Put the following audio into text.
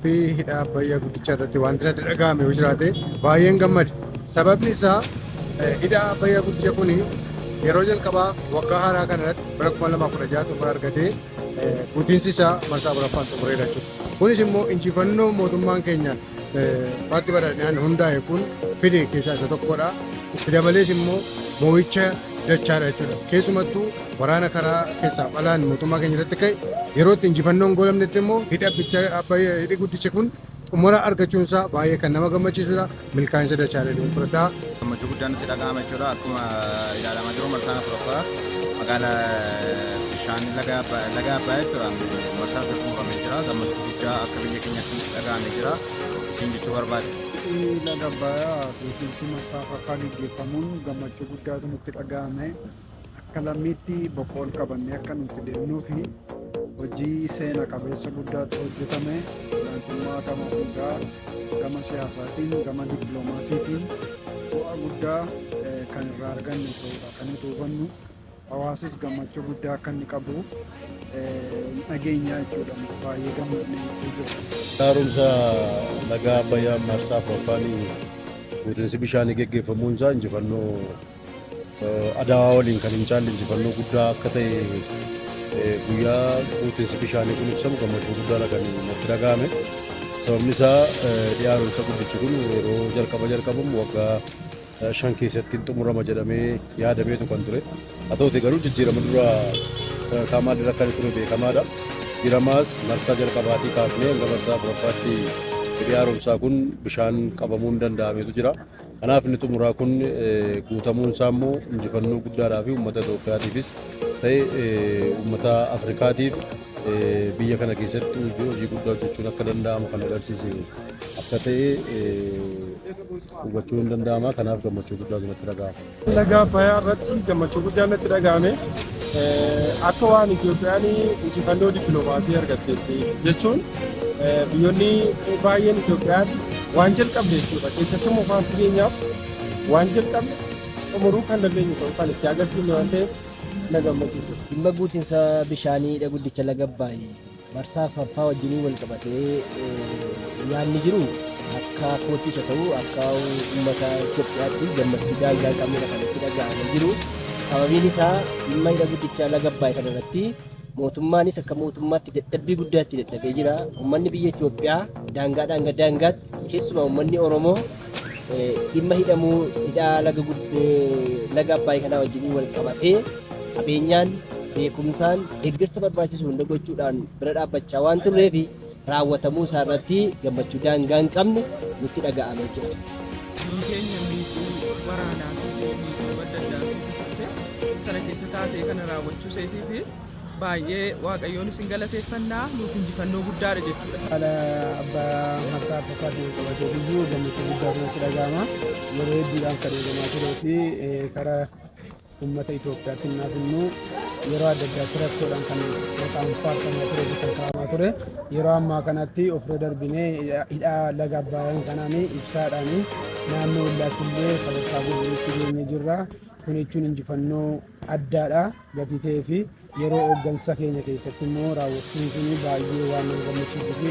Tarkaanfii hidha Abbayyaa guddicha irratti wanti natti dhaga'ame yoo jiraate, baay'een gammade. Sababni isaa, hidha Abbayyaa guddicha kun yeroo jalqabaa waggaa haaraa kana irratti bara 2016 xumura argatee, guutiinsi isaa marsaa afuraffaan xumureera jechuudha. Kunis immoo injifannoo mootummaan keenya paartii badhaadhinaan hundaa'e kun fide keessaa isa tokkodha. Itti dabalees immoo moo'icha dachaadha jechuudha. Keessumattuu waraana karaa keessaaf alaan mootummaa keenya irratti ka'e yeroo itti injifannoon goolabnetti immoo hidha hidhi guddichi kun xumura argachuun isaa baay'ee kan nama gammachiisudha. Milkaa'insa dachaadha jedhee fudhata. Gammachuu guddaan nutti dhaga'ama jechuudha. Akkuma ilaalamaa jiru, marsaan afuraffaa magaalaa bishaan laga Abbayaa jechuudha. Marsaa isa xumuramee jira. Gammachuu guddaa akka biyya keenyaatti nutti dhaga'amee jira. Isin jechuu barbaade. Laga Abbayaa guutiinsi marsaa afuraffaa gaggeeffamuun gammachuu guddaatu nutti dhaga'ame. Akka lammiitti boqool qabannee akka nuti deemnuu fi hojii seena qabeessa guddaatu hojjetame. Olaantummaa gama hundaa, gama siyaasaatiin, gama dippiloomaasiitiin bu'aa guddaa kan irraa arganne ta'uudha kan nuti hubannu. Hawaasis gammachuu guddaa akka inni qabu dhageenya jechuudha. Baay'ee gammadnee jira. Haaromsa laga Abbayyaa marsaa afuraffaan guutiinsi bishaanii geggeeffamuun isaa injifannoo Adawaa waliin kan hin caalle, injifannoo guddaa akka ta'e, guyyaa guutiinsi bishaanii kun ibsamu gammachuu guddaadha kan natti dhaga'ame. Sababni isaa, hidhi haaromsa guddichi kun yeroo jalqaba jalqabamu waggaa 5 keessatti hin xumurama jedhamee yaadameetu kan ture. Haa ta'uti garuu jijjiirama dura sadarkaa maalirra akka ture beekamaadha. Jijjiiramaas marsaa jalqabaatii kaasnee hanga marsaa afuraffaatti hidhi haaromsaa kun bishaan qabamuun danda'ameetu jira. Kanaaf inni xumuraa kun guutamuun isaa immoo injifannoo guddaadhaa fi uummata Itoophiyaatiifis ta'e uummata Afrikaatiif biyya kana keessatti hojii guddaa hojjechuun akka danda'amu kan agarsiise akka ta'e hubachuu hin danda'ama. Kanaaf gammachuu guddaatu natti dhaga'ama. Laga Abbayyaa irratti gammachuu guddaan natti dhaga'ame. Akka waan Itoophiyaan injifannoo dippiloomaasii argatteetti jechuun, biyyoonni baay'een Itoophiyaan waan jalqabde jechuudha. Keessattuu immoo paartii keenyaaf waan jalqabne xumuruu kan dandeenyu ta'uu kan itti agarsiifne waan ta'eef na gammachiisa. Dhimma guutinsa bishaanii hidha guddicha laga Abbaay marsaa afuraffaa wajjiniin wal qabatee yaadni jiru, akka koottis haa ta'u akka uummata Itoophiyaatti gammachuu daangaa hin qabnedha kan itti dhaga'amee jiru. Sababiin isaa, dhimma hidha guddicha laga Abbaay kana irratti mootummaanis akka mootummaatti dadhabbii guddaa itti dadhabee jira. Uummanni biyya Itoophiyaa daangaadhaan hanga daangaatti, keessumaa uummanni Oromoo, dhimma hidhamuu hidha laga Abbaay kanaa wajjiniin wal qabatee qabeenyaan, beekumsaan, deeggarsa barbaachisu hunda gochuudhaan bira dhaabbachaa waan turreef, raawwatamuu isaa irratti gammachuu daangaa hin qabne nutti dhaga'amee jira. Biyyi keenya miidhuu waraanaa fi miidhuu adda addaa keessa turte. Sana keessa taatee kana raawwachuu isheetii fi baay'ee Waaqayyoon isin galateeffannaa, nuuf injifannoo guddaadha jechuudha. Haala abbaa marsaa arfaffaatiin qabatee biyyuu gammachuu guddaatu natti dhaga'ama. Yeroo hedduudhaan kan eegamaa turee fi karaa uummata Itoophiyaatti naaf immoo yeroo adda addaatti rakkoodhaan kan maqaan faarfamaa turee fi kan kaa'amaa ture. Yeroo ammaa kanatti ofirra darbinee hidhaa laga Abbaayaan kanaan ibsaadhaan naannoo ollaatti illee sadarkaa gurguruutti geenye jirra. Kun jechuun injifannoo addaadha gatii ta'ee fi yeroo hooggansa keenya keessatti immoo raawwachuun kun baay'ee waan nama gammachiisuu fi